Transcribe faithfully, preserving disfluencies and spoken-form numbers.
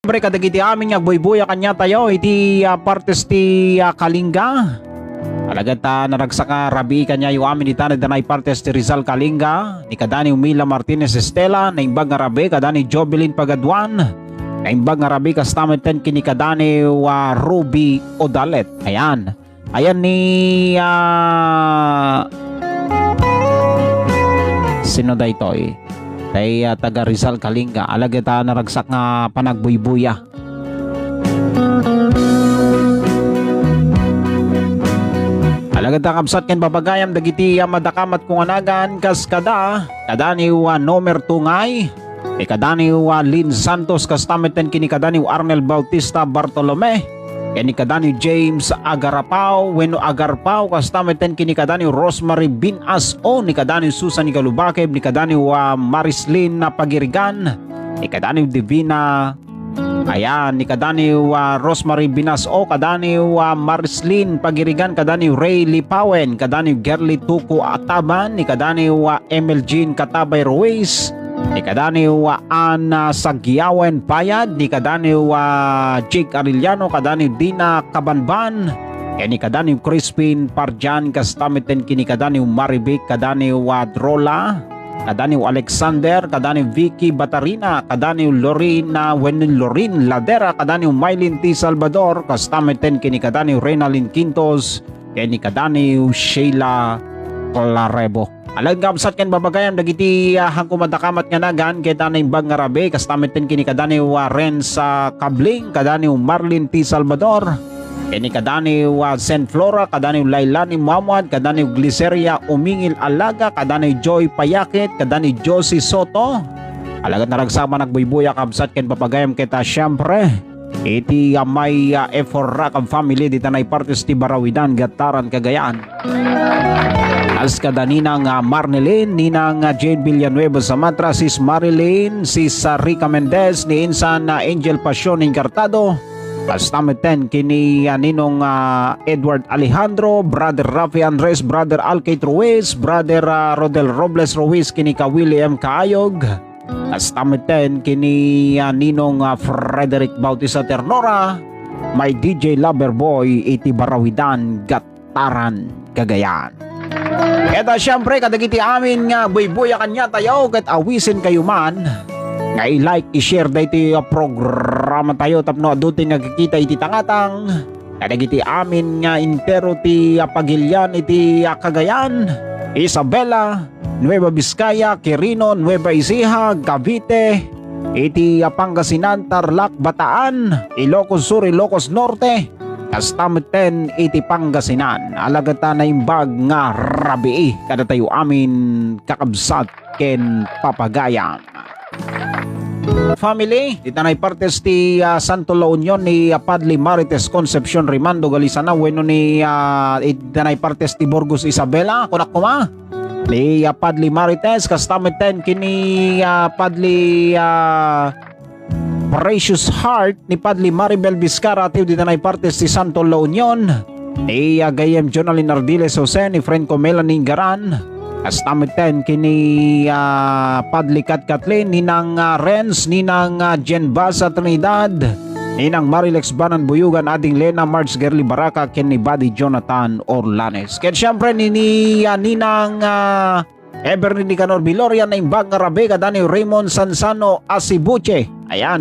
Siyempre, kadagiti amin nga agbuybuya kaniatayo iti, ah, partes ti, ah, Kalinga. Alagad ta naragsak nga rabii kaniayo amin ita, danay partes ti Rizal Kalinga, ni kadaniw Mila Martinez Estela, naimbag nga rabii kadani Jovelyn Pagaduan, naimbag nga rabii kasta metten ken ni kadaniw, ah, Ruby Odalet. Ayan. Ayan ni, ah, sino daytoy? Tay, ah, taga Rizal Kalinga. Alagad ta naragsak nga panagbuybuya. Alagad ta kabsat ken papagayam dagiti, ah, madakamat kung anagan kas kada, kadaniw, ah, Nomer Tungay, ni kadaniw, ah, Lin Santos, kasta metten ken ni kadaniw Arnel Bautista Bartolome, ken ni kadaniw James Agarapao wenno Agarpao, kasta metten ken ni kadaniw Rosemary Bin As-o, ni kadaniw Susan Igalubakeb, ni kadaniw, ah, Marislin na Pagirigan, ni kadaniw Divina, ayan, ni kadaniw, ah, Rosemary Binas-o, kadaniw, ah, Marislin Pagirigan, kadaniw Ray Lipawen, kadaniw Gerly Tuco Ataban, ni kadaniw, ah, Emil Jean Katabay Ruiz, ni kadaniw, ah, Anna Sagiawen Payad, ni kadaniw, ah, Jake Arellano, kadaniw Dina Kabanban, ken ni kadaniw Crispin Parjan, kasta metten ken ni kadaniw Marivic, kadaniw, ah, Drola, kadaniw Alexander, kadaniw Vicky Batarina, kadaniw Lorena wenno Lorin Ladera, kadaniw Mylene T. Salvador, kasta metten ken ni kadaniw Renalyn Quintos, ken ni kadaniw Sheila Clarevo. Alagad kabsat ken papagayam dagiti, ah, haanko madakamat nga nagan, ket, ah, naimbag nga rabii, kasta metten ken ni kadaniw, ah, Renz, ah, Kabling, kadaniw Marlin T. Salvador, ken ni kadaniw, ah, Sen Flora, kadaniw Lailani Muhammad, kadaniw Gliceria Umingil Alaga, kadaniw Joy Payakit, kadaniw Josie Soto. Alagad naragsak nga agbuybuya, kabsat ken papagayam ket, ah, siempre, iti amay, ah, F four Rakab family, dita naipartes ti Barawidan, Gattaran, Cagayan. Kas kada Ninang, ah, Marnelin, Ninang, ah, Jane Villanueva Samatra, Sis Marilyn, Sis, ah, Rica Mendez, ni insan, ah, Angel Pasion Encartado, kasta metten ken ni, ah, Ninong, ah, Edward Alejandro, Brother Rafi Andres, Brother Alkate Ruiz, Brother, ah, Rodel Robles Ruiz, ken ni ka Willie M. Kaayog, kasta metten ken ni, ah, Ninong, ah, Frederick Bautista Ternora, my D J Lover Boy iti Barawidan, Gattaran, Cagayan. Ket, ah, siempre, kadagiti amin nga agbuybuya kaniatayo, ket awisenkayo man nga i-like, i-share daytoy, ah, programatayo tapno adu ti nagkikita iti tangatang. Kadagiti amin nga entero ti, ah, pagilian iti, ah, Cagayan, Isabela, Nueva Vizcaya, Quirino, Nueva Ecija, Cavite, iti, ah, Pangasinan, Tarlac, Bataan, Ilocos Sur, Ilocos Norte, kasta metten iti Pangasinan. Alagad ta naimbag nga rabii kadatayo amin, kakabsat ken papagayam. Family, dita naipartes ti, ah, Santo La Union ni, ah, Padli Marites Concepcion Rimando Galisana wenno ni, ah, dita naipartes ti Burgos Isabela, kunak koma. Ni, ah, Padli Marites, kasta metten ken ni, ah, Padli, ah, Precious Heart ni Padli Maribel Vizcarra, atiw dita naipartes ti Santo La Union. Ni, ah, gayyem Jonalyn Ardiles Jose, ni Frenco Melanie Garan, kasta metten ken ni, ah, Padli Kat Kathleen, Ninang, ah, Renz, Ninang, ah, Jen Basa Trinidad, Ninang Marilex Banan Buyugan, Ading Lena, Marge Gerly Baraka, ken ni Buddy Jonathan Orlanes. Ket siempre, ni, ni, ah, Ninang, ah, Everly Nicanor Viloria, naimbag nga rabii kadani Raymond Sansano Asibuche. Ayan,